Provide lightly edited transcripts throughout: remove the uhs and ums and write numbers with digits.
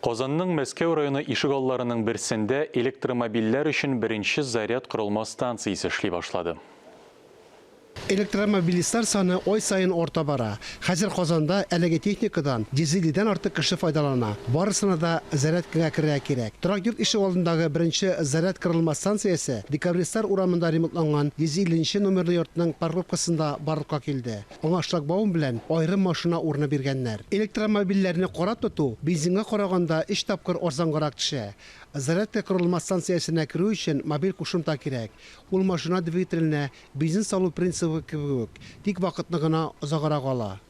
Казанның Мәскәү районы ишегалларының берсендә электромобильләр өчен беренче заряд корылма станциясе эшли башлады. Электромобилистлар саны ай саен арта бара. Хәзер Казанда әлеге техникадан 150 дән артык кеше файдалана. Барысына да зарядкага керергә кирәк. Торак йорт ишегалдындагы беренче заряд корылма станциясе Декабристлар урамында ремонтланган 150 нче номерлы йортның парковкасында барлыкка килде. Аңа шлагбаум белән аерым машина урыны биргәннәр. Электромобильләрне карап тоту бензинга караганда өч тапкыр арзангарак төшә. Зарядка корылма станциясенә керү өчен мобиль кушымта кирәк. Ул машина двигателенә бензин салу принцибы кебек үк, тик вакытны гына озаграк ала.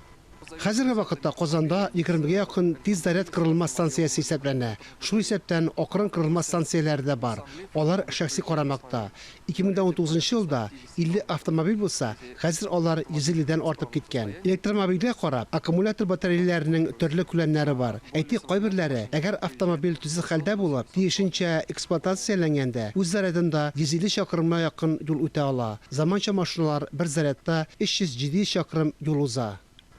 Хәзерге вакытта Казанда егермегә якын тиз заряд корылма станциясе исәпләнә. Шул исәптән акрын корылма станцияләре дә бар. Алар шәхси карамакта. 2019 нчы елда 50 автомобиль булса, хәзер алар 150 дән артып киткән. Электромобильгә карап, аккумулятор батареяләренең төрле күләмнәре бар. Әйтик, кайберләре, әгәр автомобиль төзек хәлдә булып, тиешенчә эксплуатацияләнгәндә, үз зарядында 150 чакрымга якын юл үтә ала. Заманча машиналар бер зарядта 300-700 чакрым юл уза.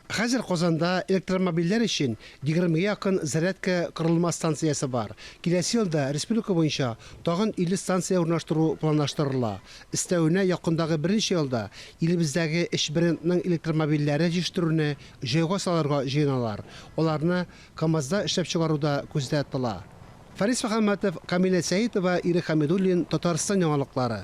Хәзер Казанда электромобильләр өчен егермегә якын зарядка корылма станциясе бар. Киләсе елда республика буенча тагын 50 станция урнаштыру планлаштырыла. Өстәвенә, якындагы берничә елда илебездәге өч брендның электромобильләре җитештерүне җайга салырга җыеналар. Аларны КАМАЗда эшләп чыгару да күздә тотыла. Фарис Мөхәммәтов, Камилә Сәетова, Ирек Хәмидуллин, Татарстан яңалыклары.